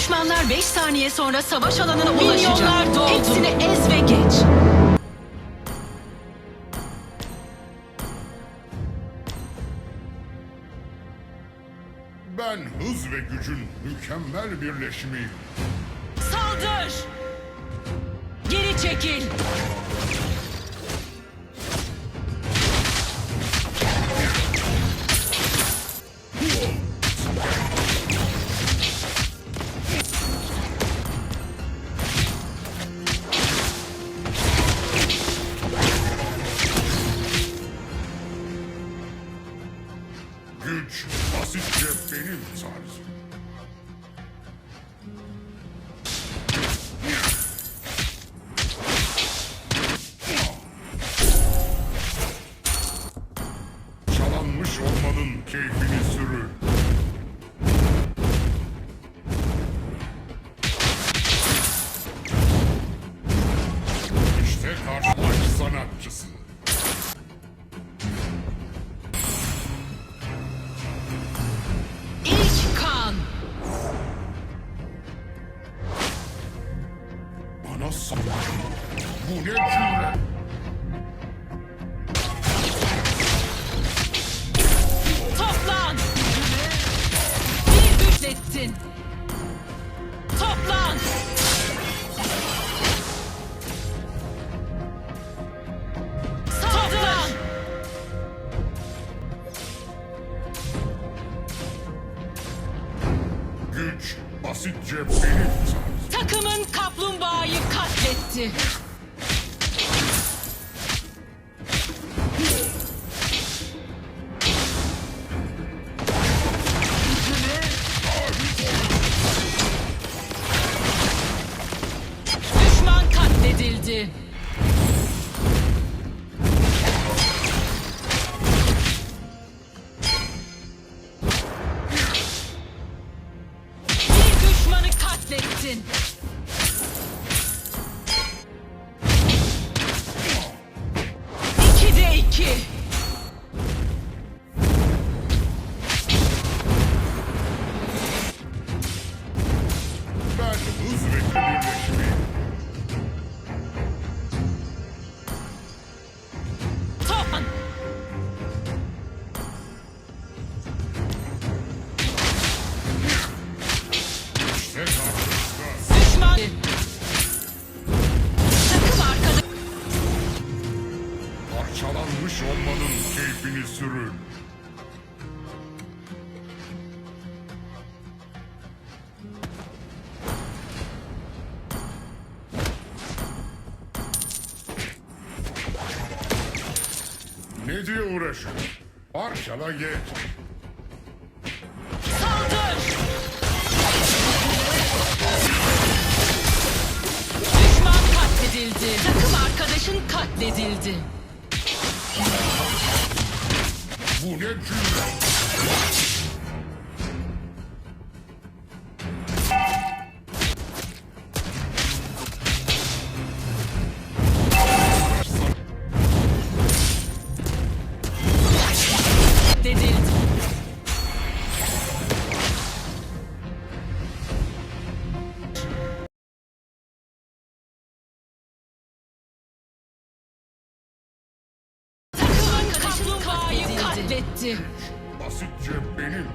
Düşmanlar 5 saniye sonra savaş alanına ulaşacak. Milyonlar doldu. Hepsini ez ve geç. Ben hız ve gücün mükemmel birleşimiyim. Saldır! Geri çekil. Güç basitçe benim tarzım. Çalanmış olmanın keyfini sürün. İşte karşı maç sanatçısı. İlk kan. Bana savaş. Bu ne cüret? Toplan! Bir güçlettin. Toplan! Toplan! Güç basitçe benim tarzım. Takımın kaplumbağayı katletti. Düşman katledildi. Bir düşmanı katlettin. İki de iki. Ben hız ve birleşimiyim. Toplan. İşte karşınızda Düşman. Takım arkadaş. parçalanmış olmanın keyfini sürün. Ne diye uğraşıyorsun? Parçala geç. Saldır. Düşman katledildi. Takım arkadaşın katledildi. Bu ne cüret? Dedildi. Takımın kaplumbağayı katletti. Basitçe benim.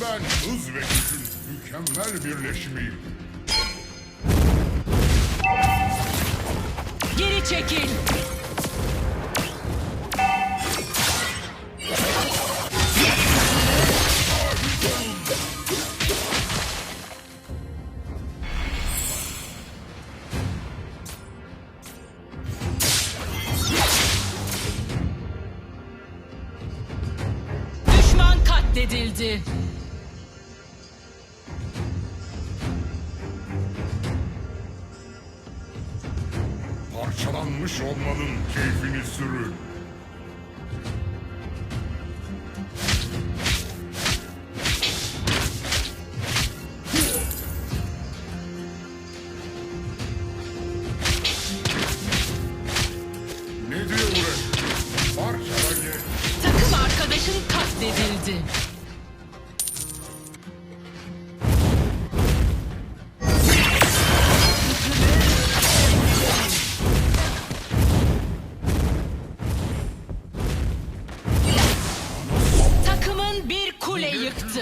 Ben hız ve gücün mükemmel birleşimiyim. Geri çekil. Düşman katledildi. Parçalanmış olmanın keyfini sürün.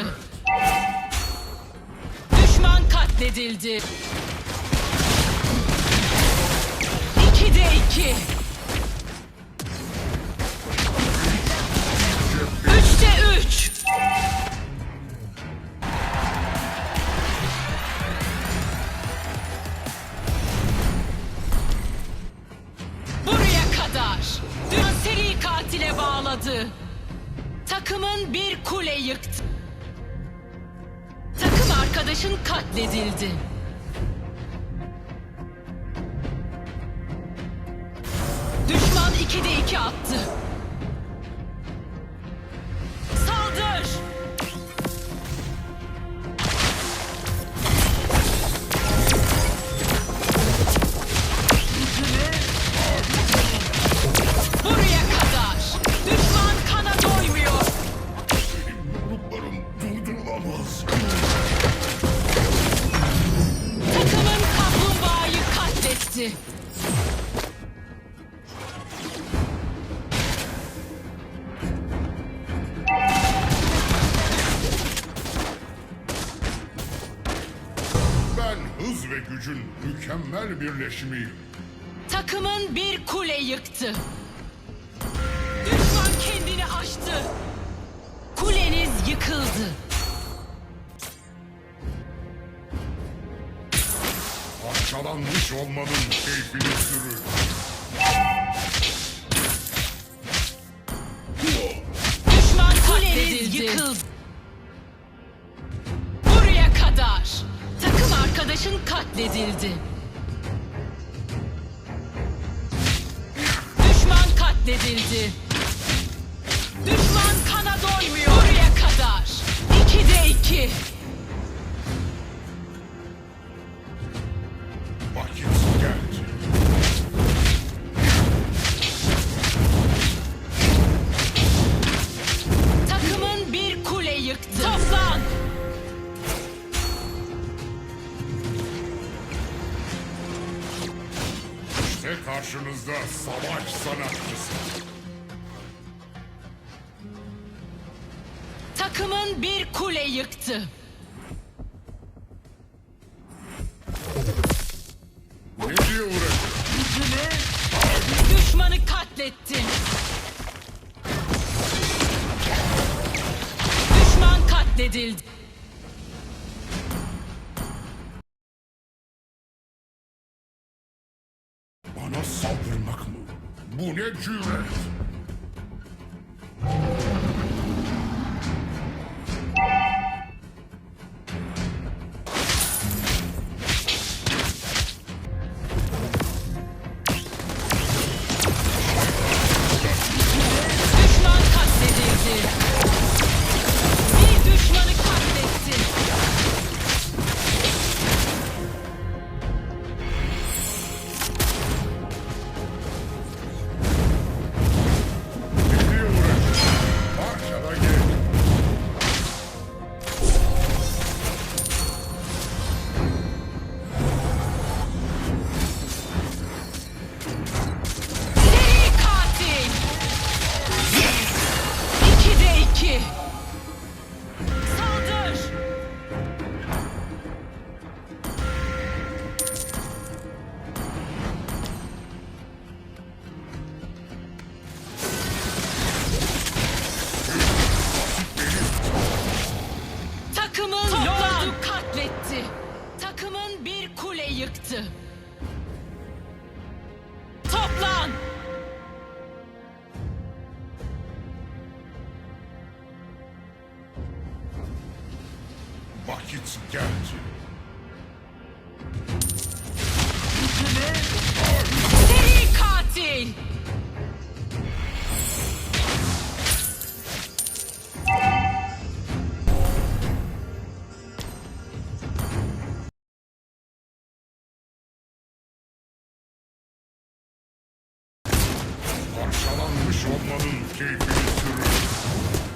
attı. Düşman katledildi. 2'de 2. 3'te 3. Buraya kadar. Düşman seri katile bağladı. Takımın bir kule yıktı. Takım arkadaşın katledildi. Düşman 2'de 2 attı. Saldır! Buraya kadar. Düşman kana doymuyor. Benim yumruklarım durdurulamaz. Takımın kaplumbağayı katletti. Ben hız ve gücün mükemmel birleşimiyim. Takımın bir kule yıktı. Düşman kendini aştı. Kuleniz yıkıldı. Parçalanmış olmanın keyfini sürün. Düşman kuleniz yıkıldı. Buraya kadar. Takım arkadaşın katledildi. Düşman katledildi. Düşman kana doymuyor. Buraya kadar. 2'de 2. Vakit geldi. Takımın bir kule yıktı. Toplan. İşte karşınızda savaş sanatçısı. Takımın bir kule yıktı. Ne diye uğraşıyorsun? Düşmanı katlettin. Düşman katledildi. Bana saldırmak mı? Bu ne cüret? Düşman katledildi. Bir düşmanı katlettin. Ne diye uğraşıyorsun? Parçala gel. Seri katil. 2'de 2. Saldır. Takımın lordu katletti. Takımın bir kule yıktı. Toplan! Vakit geldi. Seri katil! Parçalanmış olmanın keyfini sürün.